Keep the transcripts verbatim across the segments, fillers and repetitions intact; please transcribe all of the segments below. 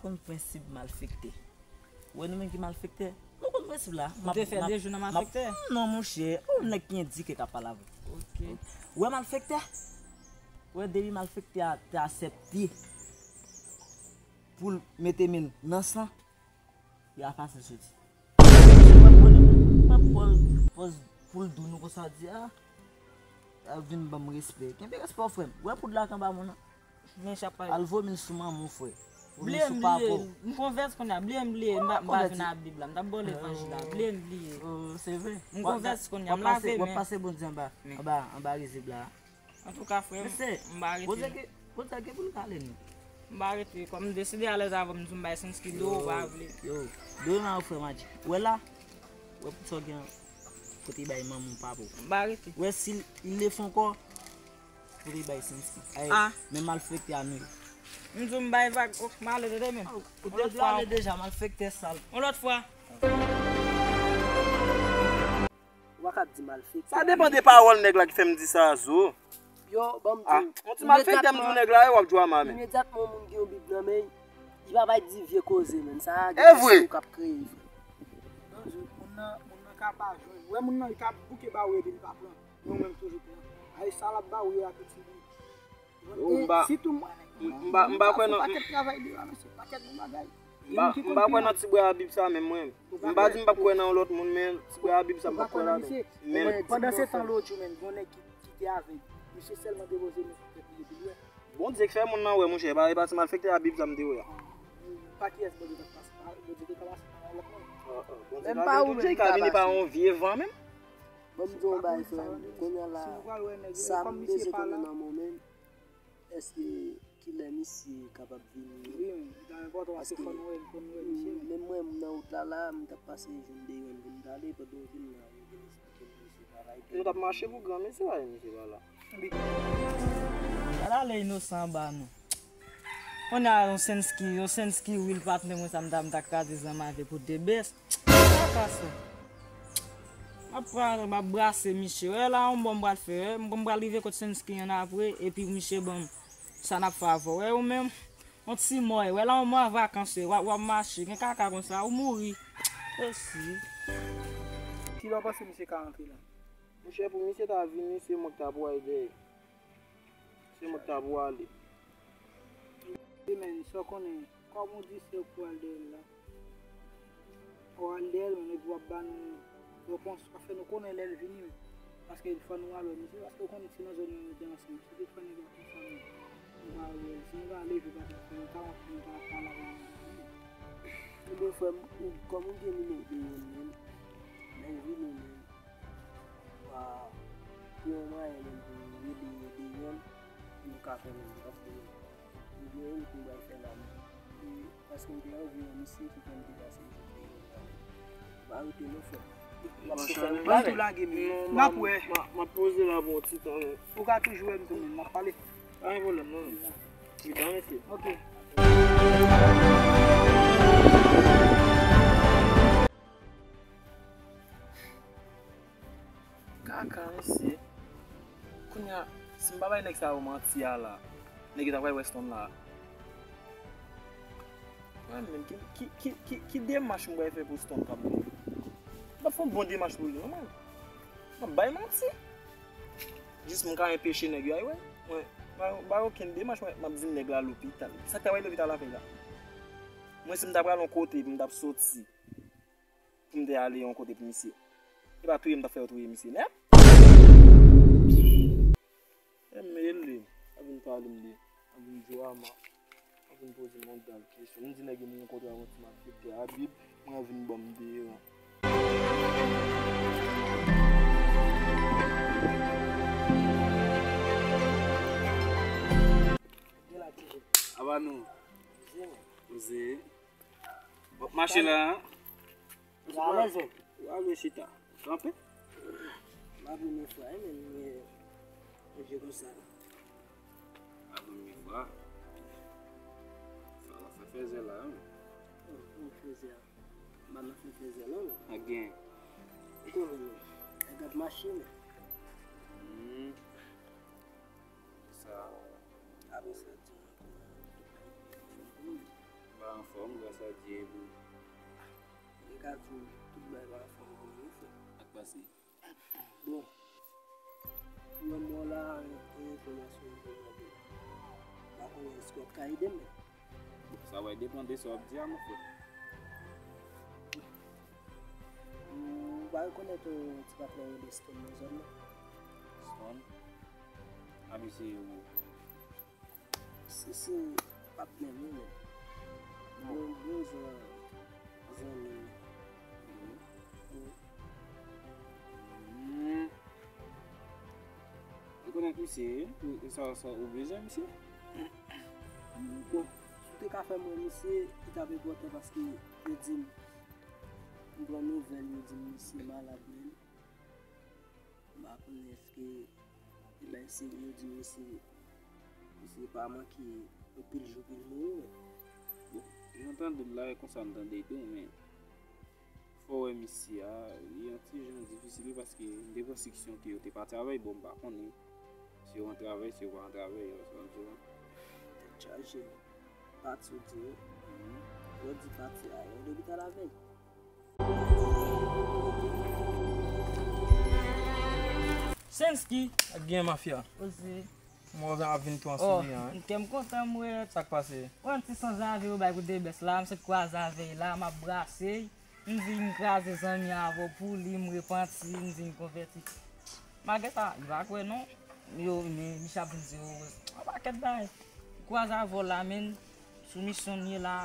Konn prensip malfektè. Ou wè nou menm ki malfektè, nou konn prensip la. Ou te fè de jou nan malfektè? Non, monchè, ou nèg ki endike k ap pale avè w. Ok. Ou wè malfektè? Ou wè depi malfektè a te aksepte pou l mete men l nan san, li a fasil soti. Misye p ap pran, p ap pran pòz pou l di nou konsa, di a, a vin ban m respè. Kenbe respè w, frè m. Ou wè poud la k anba men w nan? Men chapay. Al vomi l sou manman w, frè. Vomi l sou papa w. M konvèti kounye a, bliye m, bliye m, m pa, m pa vin a Bib la, m t ap ba w levanjil la, bliye m, bliye. Oh, se vre? M konvèti kounye a, m lave men. W ap pase Bondye anba, anba, anba rizib la. Antouka, frè m, m pa rete. Bondye gen pou l pale nou. M pa rete. Kòm m deside alèz avè w, m di w m bay Sensky do, ou pa vle. Yo, do nan ou, frè Magic. Ou wè la? Ou wè pou sa w gen kote bay manman w, papa w. M pa rete. Ou wè si l, il le fè ankò, kote bay Sensky. Ay, men malfektè a nou ye. M di w m bay vag, ok, m ale, tande men. Ou te dwe ale deja, malfektè sal. Yon lòt fwa. Ou pa ka ap di malfektè. Sa depann de pawòl nèg la ki fè m di sa, Zo. Yo, ban m di w. Ah, yon ti malfektè m di w nèg la, w ap jwe a ma men. Imedyatman yon moun gen yon Bib nan men l, li pa bay di vye koze, men sa a gen mesye k ap kreye vre. Bon, Zo, moun nan, moun nan ka pa jwenn. Ou wè moun nan, li ka bouke ba ou epi li pa pran. Men ou menm toujou pran. Ay, sa l ap ba ou yo a piti li. Yo, m pa, m pa, m pa kwè nan, pakèt travay deyò a, mesye, pakèt bon bagay. M pa, m pa kwè nan ti bwè a Bib sa menm mwen. M pa di m p ap kwè nan yon lòt moun, men ti bwè a Bib sa m p ap kwè ladan. Men pandan se tan lòt jou menm, gen yon nèg ki, ki te avèg. Misye sèlman depoze men sou tèt li epi l wè. Bondye k fè moun nan wè, monchè, e pa, e pa ti malfektè a Bib sa m te wè a. Pa kiyès Bondye t ap pase pa, Bondye te ka pase pa yon lòt moun. Bondye ka vin tou, Bondye ka vini pa yon vye van menm. Ban m di w yon bagay, frè m. Kounye a la, sa m bezwen konnen nan men w menm, èske kilè misye kapab vini? Wi, men, li ta enpòtan, paske fò n wè, fò n wè misye. Menm mwen, m nan wout la, la, m t ap pase jwenn Deyon pou m t ale, pandan w vin la, ou vin esplike m misye travay. Nou t ap mache pou gran mesye la, misye pa la. Gad ale inosan anba nou. Kounye a, yon Sensky, yon Sensky Will patnè mwen sa m ta, m ta kraze zanmi avè pou de bès. Kaka sa. M ap pran, m ap brase misye. Wè la, yon bon m pral fè. M, m pral rive kot Sensky annapre, epi misye ban m sa n ap fè avè w. Wè ou menm, yon ti mò, wè la, yon mò an vakans, w ap, w ap mache, gen kaka konsa, ou mouri. Mèsi. Kilè w panse misye ka rantre la? Monchè, pou misye ta vini, se mwen k ta pral dèyè. Se mwen k ta pou ale. Wi, men, sa w konnen, kòm ou di se ou k pou al dèyè l la, w al dèyè l, men epi w ap ba nou repons, w ap fè nou konnen lè l vini, men. Paske fò nou al wè misye, paske w konnen si nan zòn nan nou te ansanm, si te fè nèg la konsa, men, nou pa wè l. Si nou ta leve pa t ap fè, nou ta antre, nou ta pale avè l. Ebyen, frè m, ou, kòm ou gen nimewo Deyon menm, lè l vini menm, pa gen yon mwayen menm pou rele Deyon, pou nou ka konnen li, paske li gen yon pou l pral fè la menm. E paske m te anvi wè misye ki konn te pase jou Deyon la. Pa rete non, frè m. M ap tou lage men. N ap wè. M ap poze la pou yon ti tan. Ou ka toujou wè m tou menm, n ap pale. Pa gen pwoblèm non. Li pa rete. Ok. Kaka, mesye. Kounye a, si m pa bay nèg sa yo manti a la, nèg yo ta pral wè Stone la. Mwen menm, ki, ki, ki, ki, ki demach m pral fè pou Stone ka mouri? M ap fè yon bon demach pou li, nòmal. M ap bay manti. Jis m ka enpeche nèg yo, ay wè. Mwen, m pa, m pa okenn demach, mwen, m ap di nèg la lopital. Sa k ta wè lopital la fè la? Mwen, si m ta pral yon kote, pou m t ap soti. Pou m te ale yon kote pou misye. E pa touye m t ap fè yo touye misye nèt. E m rele, ap vin pale m de, ap vin drama, ap vin poze m yon dal kesyon. M di nèg yo m rankontre avèk yon ti malfektè Abib, mwen vin ban m deyò. Aba nou. Poze. W ap mache la, an? Ou alèz, wi. Ou alèz chita. Kanpe. La premyè fwa, wi, men mwen, mwen je konsa. La premyè fwa. Sa w ap fè fèzè la, wi. Ou, ou fèzè a. M pa nan fè fèzè, non, men. Ak gen. Ou konprann, men. Nèg ap mache, men. Hmm. Sa. Apre sa, di mwen. Ba, Anfòm, gras a Dye, e pou. Mwen ka di w, tout bagay pa anfòm pou mwen, frè. Ak pase. Bon, mwen mwen la, yon enfòmasyon mwen te mande. M pa konnen èske w ap ka ede m, men. Bon, sa va depann de sa w ap di a, mon frè. Ou pa rekonèt yon ti patnè rele Stone nan zòn nan? Stone? A misye ou? Si, si, patnè m wi, men. Bon, bon, zan, zanmi m. Hmm. Rekonèt misye, wi. Sa, sa ou bezwen misye? Bon, si w te ka fè m wè misye, li t ap enpòtan paske yo di m, m pran nouvèl, yo di m misye malad menm. M pa konnen èske e bay serye, yo di misye, misye pa manke yon pil jou pou l mouri, men. Bon, jan tande l la, e konsa m tande tou, men fò w wè misye a, li yon ti jan difisil wi, paske m te pran siksyon ke yo te pati avè l, bon, m pa konnen si yo rantre avè l, si yo pa rantre avè l, yo sa m di w. Tèt chaje, pati w di wi. Yo di pati a, yo depi talè avè l. Sensky ak Gen Mafya. Oze. Mwen wè ap vin tou an souriyan, hein. Kè m kontan m wè. Sa k pase? Wè yon ti sanzave yo bay kout de bès la, m sot kwaze avè l la, m ap brase l. M di m kraze zanmi avè w pou li, m repanti, m di m konvèti. Malgre sa, li pa kwè non. Yo, men, misye ap vin di yo, yon pakèt bagay. Kwaze avè w la, men, sou misyon n ye la.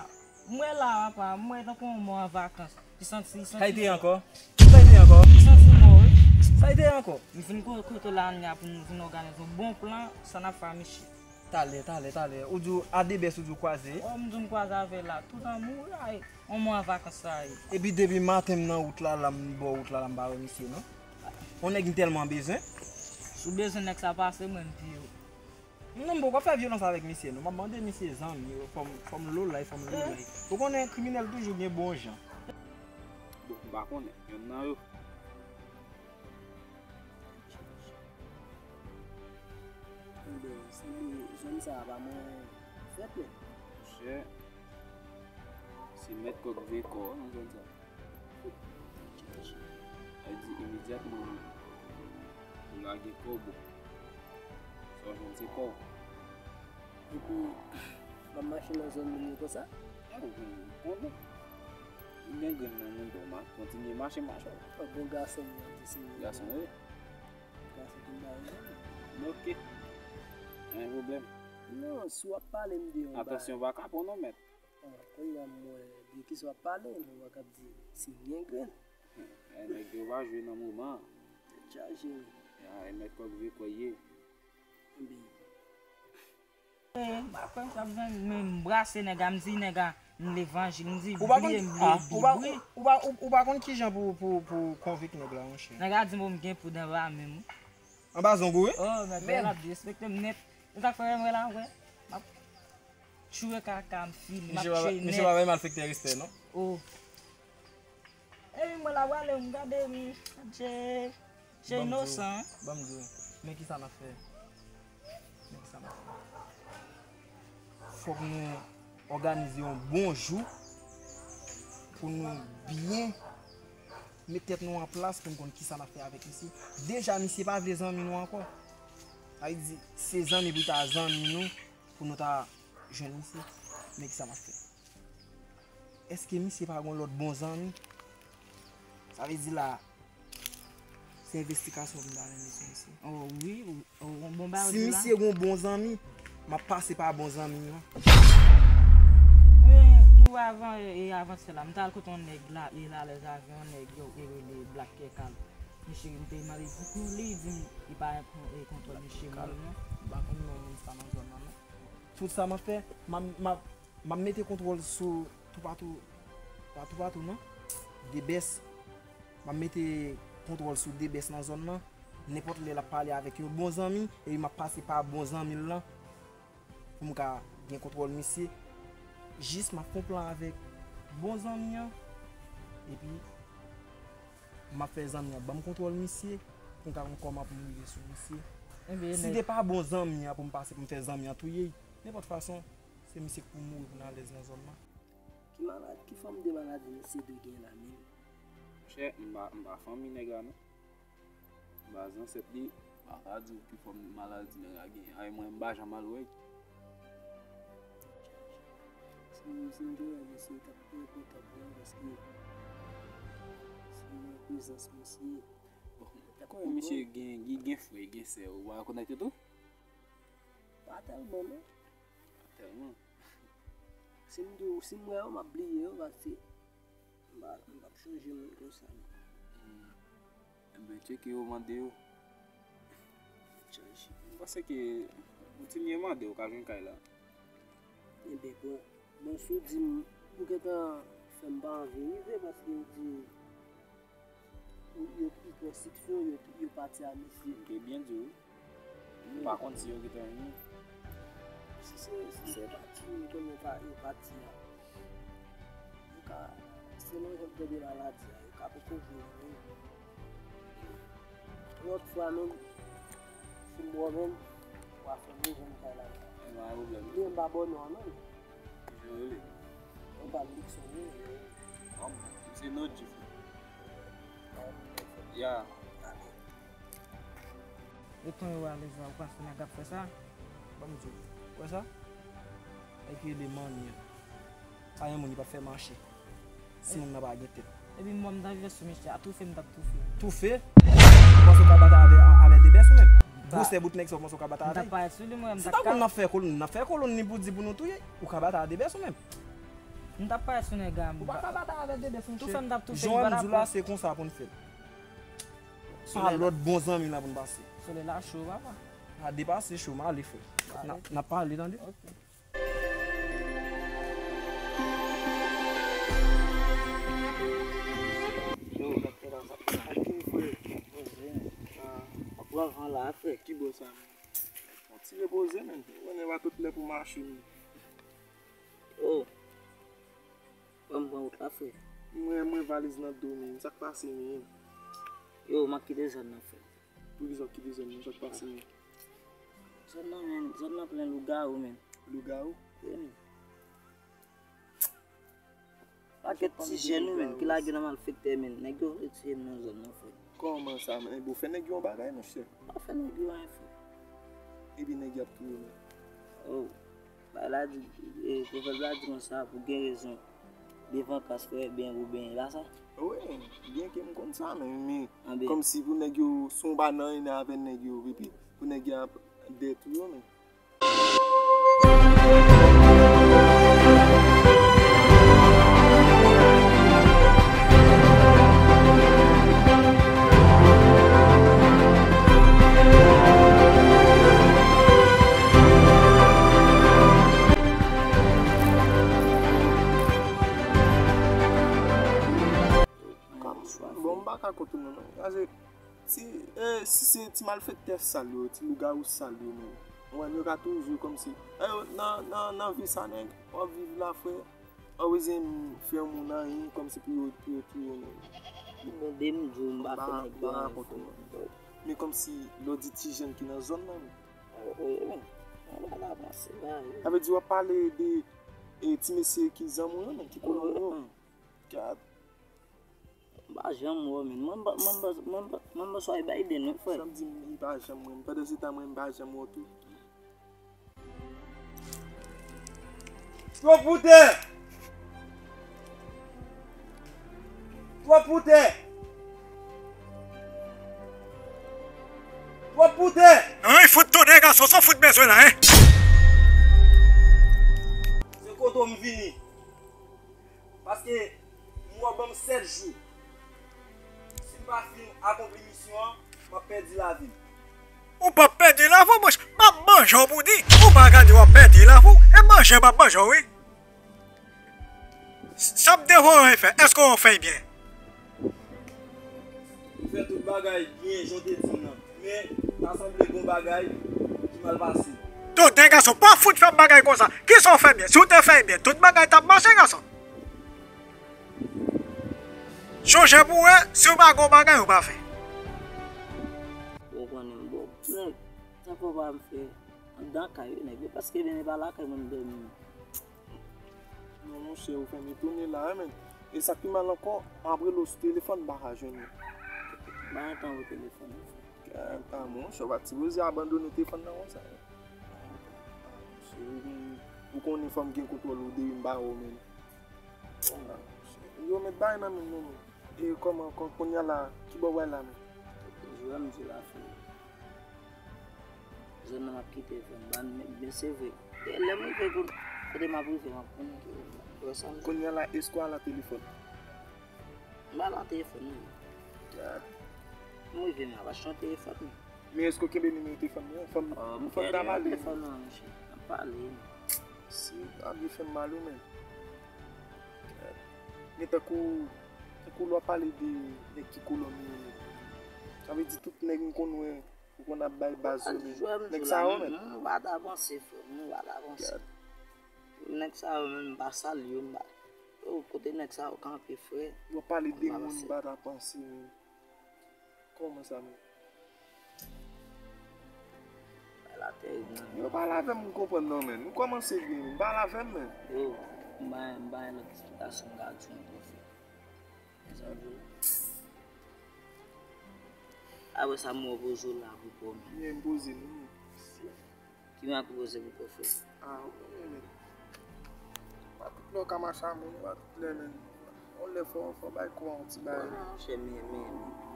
M wè la, apa, m wè tankou yon mò an vakans. Li santi, li santi. Sa l te ye ankò? Sa l te ye ankò? Li santi mò, wi. Sa l te ye ankò? M vin ko-, kote w la, n ya pou nou vin òganize yon bon plan, sa n ap fè a misye. Talè, talè, talè. Ou di w a de bès, ou di w kwaze? Ò, m di w m kwaze avè l la. Tout an mouri, ay. On mwa an vakans sa ye. Epi depi maten m nan wout la, la m bò wout la, la m pa wè misye non. On nèg m tèlman bezwen. Si w bezwen nèg sa pase mwen, m peye w. Non, m poko fè vyolans avèk misye non. M ap mande misye zanmi, fò m, fò m lolay, fò m lolay. Ou konnen kriminèl toujou gen bon jan. Bon, m pa konnen. Yonn nan yo. Ebyen, sanble zòn sa a pa mwen fèt, men. Monchè, se mèt kòk veye kò w nan zòn sa a. Sa vle di, imedyatman ou lage kò w, bon, sa w jwenn se kò w. Epi, m ap mache nan zòn moun yo konsa. A, ou konnen. Ou gen grenn nan moun, bon, ma kontinye mache, mache. Yon bon gason, m ap di se yon Gason, wi. Gason ki m ba yo. Ok. Pa gen pwoblèm. Non, si w ap pale m de yon bagay. Atansyon, pa kapon non, mèt. Ah, kounye a m wè de kisa w ap pale, men w ap di si m gen grenn. Eh, nèg yo pa jwe nan moman an. Tèt chaje, wi. Ya, e mèt kòk veye kò w ye. Ebyen, Eh, m pa kwè m t ap jwenn, men m brase nèg la, m di nèg la, m levanjil, m di bliye, m bliye Bib, wi. Ou pa, ou, ou pa konn kijan pou, pou, pou konvenk nèg la, monchè. Nèg la di m, o, m gen poud anba men m, wi. Anba zong ou, wi? Oh, mèt, bagay la derespekte m nèt. Se sa k fè m wè la, wè. M ap tchwe kaka, m fini, m ap tchwe nèt. Misye pa bay malfektè respè, non? Oh. Epi mwen la prale, m gade, m, Adje, je inosan. Ban m di w, men kisa n ap fè. Men kisa n ap fè. Fòk nou òganize yon bon jou pou nou byen met tèt nou an plas pou n konn kisa n ap fè avèk misye. Deja, misye pa vle zanmi nou ankò. Sa vle di, se zanmi pou ta zanmi nou, pou nou ta jwenn misye. Men kisa n ap fè. Èske misye pa gon lòt bon zanmi? Sa vle di la, se envestigasyon pou m ta mennen sou misye. Oh wi, oh, yon bon bagay. Si misye gon bon zanmi, m ap pase pa bon zanmi m nan. Wi, tou avan, e, e avanse la, m t al kote yon nèg la, e lalèz avè yon nèg yo, e rele Black Kèkal. Misye, m te mande pou li, di m, li pa gen kon-, e, kontwòl misye menm non. M pa konn non moun sa nan zòn nan non. Tout sa m ap fè, m ap, m ap M ap mete kontwòl sou toupatou, pa toupatou non, de bès. M ap mete kontwòl sou de bès nan zòn nan. Nenpòt lè l ap pale avèk yon bon zanmi, epi m ap pase pa bon zanmi l lan pou m ka gen kontwòl misye. Jis m ap fè yon plan avèk bon zanmi an, epi m ap fè zanmi an ban m kontwòl misye, pou m ka konn kòman pou m rive sou misye. Si se pa bon zanmi an pou m pase pou m fè zanmi an touye l, nenpòt fason, se misye k pou mouri pou n alèz nan zòn nan. Malad, ki fòm de maladi mesye Dou gen la menm? Monchè, m pa, m pa fanmi nèg la non. M pa zansèt li, m pa ka di w ki fòm de maladi nèg la genyen. Ay, mwen, m pa janm al wè l. Si, si m te wè mesye, t ap pi enpòtan pou mwen, paske si m wè prezans mesye, bon, t ap pi bon. Misye gen, li gen frè, gen sè, ou pa konèt yo tou? Pa tèlman, non. Pa tèlman. Si m di w, si m wè yo, m ap bliye yo, paske m pa, m p ap chonje moun konsa, non. Hmm. Enben, tcheke yo, mande yo. Chèche. M panse ke kontinye mande, ou ka jwenn kay la. Enben, bon, bon, si w di m, ou gentan fè m pa anvi rive, paske w di, yo, yo, yo pran siksyon, yo, yo pati a mesye. M te byen di w. M pa konn si yo gentan vini. Si se, si se pati, m konnen pa, yo pati a. Yo ka, selon jan m tande maladi a, yo ka poko vini menm. Yon lòt fwa menm, si m wè w menm, w a fè m bezwen m kay la. E pa gen pwoblèm. Li menm pa bò non an menm. Ki jan w rele? Mwen pa Luckson, wi. An, se No G, frè. Ya. E tan yo alèz la, ou panse nèg ap fè sa? Ban m di w. Ou wè sa? Nèg ki rele Manny an. Pa gen moun ki p ap fè mache. Si moun nan pa gen tèt. Epi m wè m t ap vivè sou misye a, toufe m t ap toufe. Toufe? Ou panse w ka batay avè, avè Debès ou menm? Gwosè bout nèg sa, ou panse w ka batay avè l? M t ap parèt sou li, mwen, m t ap ka. Si ta konn n ap fè kolonn, n ap fè kolonn ni pou di pou nou touye. Ou ka batay avè Debès ou menm? M t ap parèt sou nèg la, m. Ou pa ka batay avè Debès, monchè. Toufe m t ap toufe, m pa t ap pran. Jan w di la, se konsa pou n fè l. Pa lòt bon zanmi la pou n pase. Solèy la cho, papa. A depase cho, m ale, frè. N ap, n ap pale, tande? Ok. Yo, dòktè la, sa fè mal. Ki frè? Poze, men. Ah. Ap pran van la, frè. Ki bò sa, men? Yon ti repoze, men. Ou konnen pa tout lè pou mache, men. Oh. Ban m pran wout la, frè. Mwen, mwen valiz nan do, men. Sa k pase, men? Yo, m ap kite zòn nan, frè. Poukisa w kite zòn nan? Sa k pase, men? Zòn nan, men, zòn nan plen lougawou, men. Lougawou? Wi, men. Pakèt ti jèn, wi, men, ki lage nan malfektè, men. Nèg yo vle tiye m nan zòn nan, frè. Kòman sa, men? Bon, fè nèg yo yon bagay, monchè. Pa fè nèg yo anyen, frè. Epi nèg y ap touye nou. Oh. Bagay la di, e, pwovèb la di konsa, pou gen rezon, devan kas frè, byen ou byen, e pa sa? Wi, byen ke m konn sa, men, men, anben, kòmsi pou nèg yo, si w pa nan anyen avè nèg yo, epi pou nèg yo ap dètwi w, men. Bon, m pa ka kont ou non. Pase ti, e, si se ti malfektè sal yo, ti lougawou sal yo menm. Ou wè, yo ka toujou kòmsi, e, nan, nan, nan vi sa nèg, w ap viv la, frè. Ou bezwen fè yon moun anyen kòmsi pou yo, pou yo touye w menm. Bon, de m di w, m pa fè nèg yo anyen, frè. Men kòmsi lè w di ti jèn ki nan zòn nan, men. Wi, men. Mwen pa ka panse bagay. Sa vle di w ap pale de, e, ti mesye ki zanmi w yo, men ki kolon yo. Kat. M pa janm wè w, men. Mwen, m pa, mwen, m pa, mwen, m pa, mwen, m pa swa e bay ide, non, frè. Sa m di, m pa janm wè m. Pandan se tan, mwen, m pa janm wè w tou. Twòp woutè! Twòp woutè! Twòp woutè! Ann, fout tonnè gason, sa w fout bezwen la, en? Se kote w m vini. Paske m wè w ban m sèt jou. Si m pa fin akonpli misyon an, m ap pèdi lavi m. Ou p ap pèdi lavi w, monchè. M ap manje w pou di. Ou pa gade w ap pèdi lavi w. E manje m ap manje w, wi. Sa m te voye w fè, èske w fè l byen? Ou fè tout bagay byen, jan w te di m nan. Men, ta sanble gon bagay ki mal pase. Tonnè gason, pa fout fè m bagay konsa. Kisa w fè byen? Si w te fè byen, tout bagay t ap mache, gason. Chonje pou wè, si w pa gon bagay, ou pa fè. Ou konnen, bon, nèg, sa fò pa m fè anndan kay, wi, nèg, paske byen, e pa lakay mwen m dòmi. M Non, monchè, ou fè m etone la, wi, men. E sa k pi mal ankò, m ap rele w sou telefòn, m pa ka jwenn ou. M pa gen tan pou telefòn, monchè. Gad, monchè, w pa t sipoze abandone telefòn nan konsa. Monchè, ou konnen fò m gen kontwòl ou depi m pa wè w menm. Yo, met bagay nan men m, non, non. E kòman, kò-, kounye a la, ki bò w pral la menm? Jwè m di la, frè. Zòn nan m ap kite, frè m. Ban, men, men se vre. E lè m rive kou-, kote m ap rive, m ap konnen ke, wè sa m di. Kounye a la, èske w al nan telefòn? M pa al nan telefòn, non. Gad. M rive, m ap achte yon telefòn, men. Men èske w kenbe nimewo telefòn mwen? Fò m, fò m ta pale. Telefòn nan, monchè. M ap pale, men. Si, a byen fè m mal, wi, men. Men tankou, tankou lè w ap pale de nèg ki kolon yo, sa vle di tout nèg m konn wè, ou konn ap bay baz yo, men nèg sa yo menm. Moun pa ta panse, frè, moun pa ta panse. Nèg sa yo menm, m pa salye yo, m pa. Yo, kote nèg sa yo kanpe, frè? W ap pale de moun m pa ta panse, men. Kòman sa menm? Bagay la tèrib, non. Yo, pale avè m, m konprann non, men. Nou kòmanse byen, men. Pale avè m, men. Yo, m pa, m pa gen lòt esplikasyon m ka di w ankò, frè. Sa vle. Apre sa, m wè w poze w la pou kò, men. Byen, m poze, non. Ki mwen ap poze pou kò, frè? Ah, wi, men. Pa tout lè w ka mache a moun, pa tout lè, men. Yon lè fò, fò bay kò a yon ti bagay. Bon, monchè, men, men, men,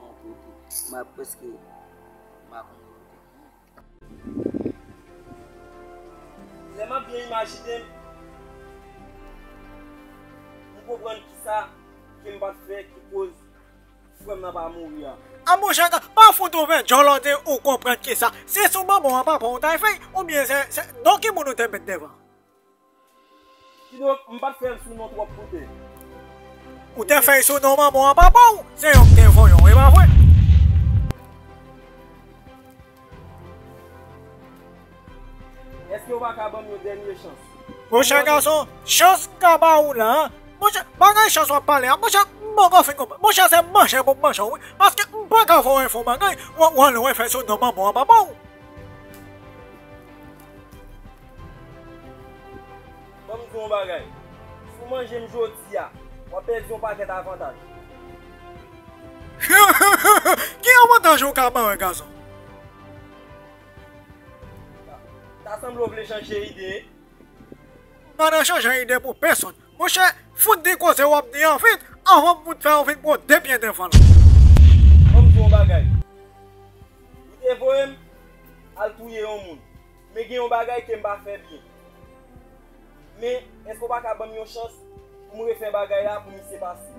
men, kote. Mwen prèske, m pa konn. Lè m ap byen imajine m, m konprann kisa ke m pa t fè ki koz frè m nan pa mouri a. A monchè, pa fout ouvè djòl ou te ou konprann kisa. Se sou manman w a papa w ta fè, oubyen se, se, non ki moun ou te met devan? Kidonk, m pa t fè l sou non twòp kote. Ou te fè l sou non manman w a papa w, se yon k te voye w, e pa vre? Èske w pa ka ban m yon dènye chans? Monchè gason, chans m ka ba ou la, monchè, bagay chans w ap pale a, monchè, m poko fin konprann. Monchè, se manchè pou m manchè w, wi. Paske m pa ka fè w enfo bagay, w, w ale w fè sou non manman w a papa w. Ban m di w yon bagay. Si w manje m jodi a, w ap pèdi yon pakèt avantaj. Ki avantaj ou ka ban mwen, gason? Ta sanble w vle chanje ide. M pa nan chanje ide pou pèsonn. Monchè, fout di koze w ap di an vit, anvan m fout fè w vin pran de pye devan l. Ban m di w yon bagay. Ou te voye m al touye yon moun. Men gen yon bagay ke m pa fè byen. Men, èske w pa ka ban m yon chans pou m refè bagay la pou misye pase?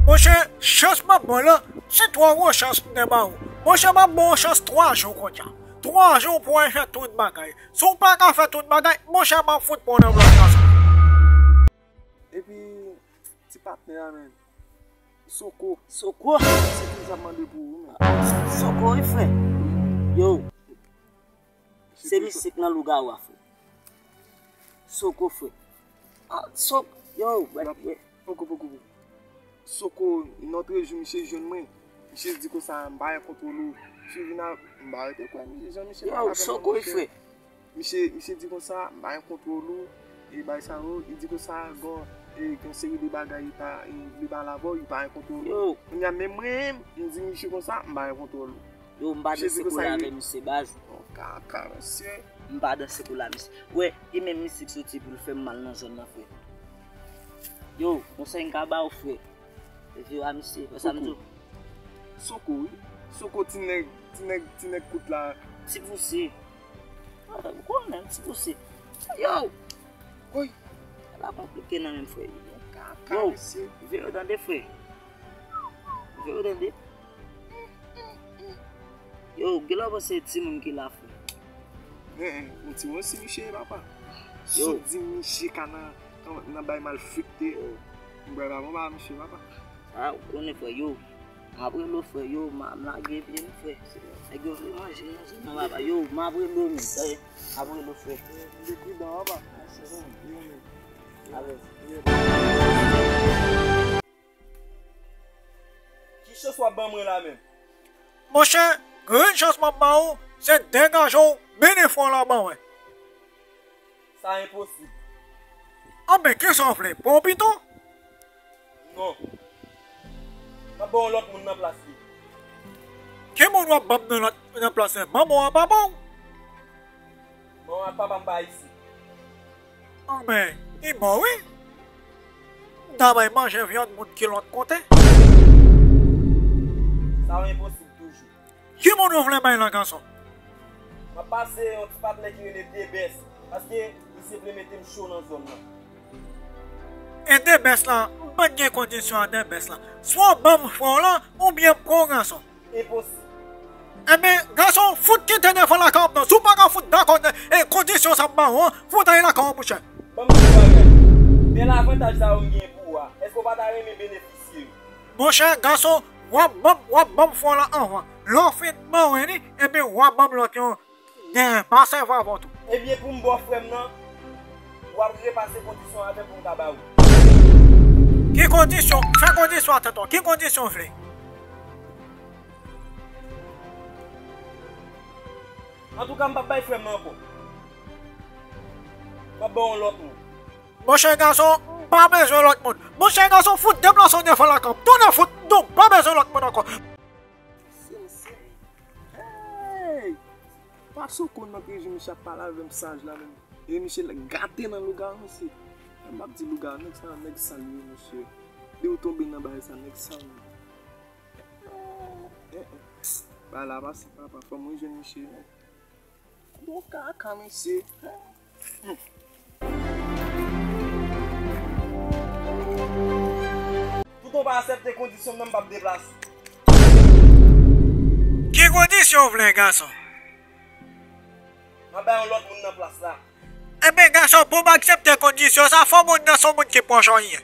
Monchè, chans m ap ba w lan, se twò gwo chans m te ba w. Monchè, m ap ba w chans twa jou kounye a. Twa jou pou w fè tout bagay. Si w pa ka fè tout bagay, monchè, m ap fout pran w nan blòk la. Epi, ti patnè a, men. Soko. Soko? Se tout sa m mande pou ou, men. Soko, wi, frè. Yo. Se misye k nan lougawou a, frè. Soko, frè. Ah, Sok-, yo, brèt, brèt. Poko, poko, poko. Soko, lòt jou, misye jwenn mwen. Misye di konsa, m pa gen kontwòl ou. Misye vin a, m pa rete kwè misye, jan misye pale avè m, Soko, monchè. Frè. Misye, misye di konsa, m pa gen kontwòl ou, e bay sa yo, li di konsa, gon, e, gen yon seri de bagay li pa, li vle pale avè w, li pa gen kontwòl ou. Yo. Kounye a menm mwen, m di misye konsa, m pa gen kontwòl ou. Yo, m pa danse kou la avè misye baz. Bon, kaka, mesye. M pa danse kou la, mesye. Wè, e menm misye k soti pou l fè m mal nan zòn nan, frè. Yo, konsèy m ka ba w, frè. Epi w a misye, wè sa m di w. Soko, wi. Soko, ti nèg, ti nèg, ti nèg kout la. Ti pouse. Ou konnen, ti pouse. Yo! Woy! Sa pa konplike nan menm, frè. Kaka, mesye. Yo, veye w tande, frè. Veye w tande. Yo, genlè w panse se timoun ki la, frè. Men, yon timoun si misye ye, papa. Yo. Si w di misye ka nan, nan, nan bay malfekte, yo, m bwè pa bon ba misye, papa. A, ou konnen, frè, yo. M ap rele w, frè, yo, m a, m lage pye m, frè. Nèg yo vle manje nan zòn nan, papa. Yo, m ap rele w, men. M ap rele w, frè. Yo, men. Yo, men. Alèz. Ki chans w ap ban mwen la menm? Monchè, grenn chans m ap ba ou, se degaje w byen de fwa la ban mwen. Sa enposib. Anben, kisa w vle? Pran w pito? Non. M ap ba yon lòt moun nan plas li. Ki moun w ap ban m nan lòt, nan plas la? Manman w a papa w? Manman ak papa m pa isit. Anben, li mò wi. M ta bay manje vyann moun ki lòt kote. Sa yo enposib toujou. Ki moun ou vle bay la, gason? M ap pase yon ti patnè ki rele Debès, paske misye vle mete m cho nan zòn nan. E Debès la, m pa t gen kondisyon a Debès la. Swa w ban m frè w lan, oubyen m pran w, gason. Enposib. Enben, gason, fout kite devan lakay w nan. Si w pa ka fout dakò nan, e, kondisyon sa m ba w an, fout ale lakay w, monchè. Ban m di w bagay. Men lavantaj sa yo m gen pou ou a, èske w pa ta renmen benefisye yo? Monchè, gason, w ap ban m, w ap ban m frè w lan anvan. Lè w fin ban mwen li, enben, w ap ban m lòt yo dèyè, pa sèvi avè w tou. Ebyen, pou m ba w frè m nan, w ap repase kondisyon avè m pou m ka ba ou. Ki kondisyon? Fè kondisyon a tèt ou. Ki kondisyon w vle? Antouka, m p ap bay frè m nan ankò. M ap ba w yon lòt moun. Monchè gason, m pa bezwen lòt moun. Monchè gason, fout deplase w devan lakay m. Tounen fout, non, m pa bezwen lòt moun ankò. Sensè. Hey! Pase w konn nan trejou misye ap pale avè m saj la menm. E misye gate nan lougawou, mesye. M ap di lougawou, nèg sa, nèg sal yo, mesye. Depi w tonbe nan bagay sa, nèg sal. Eh, eh. Bagay la pase, papa, fò mwen jwenn misye. Bon kaka, mesye. Toutan w pa aksepte kondisyon m nan, m p ap deplase. Ki kondisyon w vle, gason? M ap bay yon lòt moun nan plas la. Enben, gason, pou m aksepte kondisyon sa, fò moun nan se yon moun ki pwòch ou ye.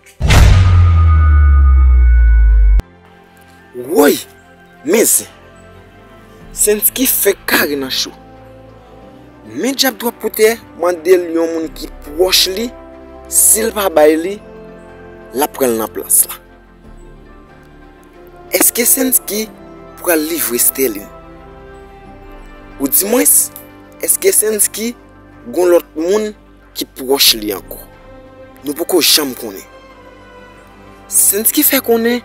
Woy! Men zen! Sensky fèk kare nan cho. Men dyab twòp pou tè mande l yon moun ki pwòch li, si l pa bay li, l ap pran l nan plas la. Èske Sensky pral livre Sterline? Oudimwens, èske Sensky gon lòt moun ki pwòch li ankò? Nou poko janm konnen. Sensky fè konnen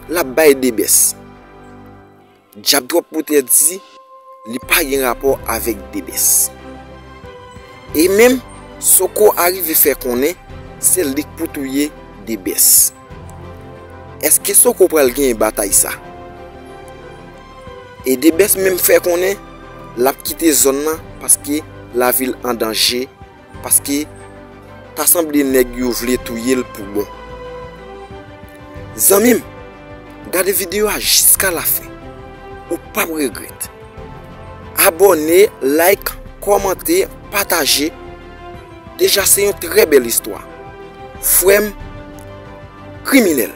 l ap bay Debès. Dyab twòp pou tè di li pa gen rapò avèk Debès. E menm Soko arive fè konnen se li k pou touye Debès. Èske Soko pral genyen batay sa? E Debès menm fè konnen l ap kite zòn nan paske lavi l an danje, paske ta sanble nèg yo vle touye l pou bon. Zanmi m, gade videyo a jiska lafen. Ou p ap regrèt. Abòne, like, kòmante, pataje. Deja se yon trè bèl istwa. Frè m, kriminèl.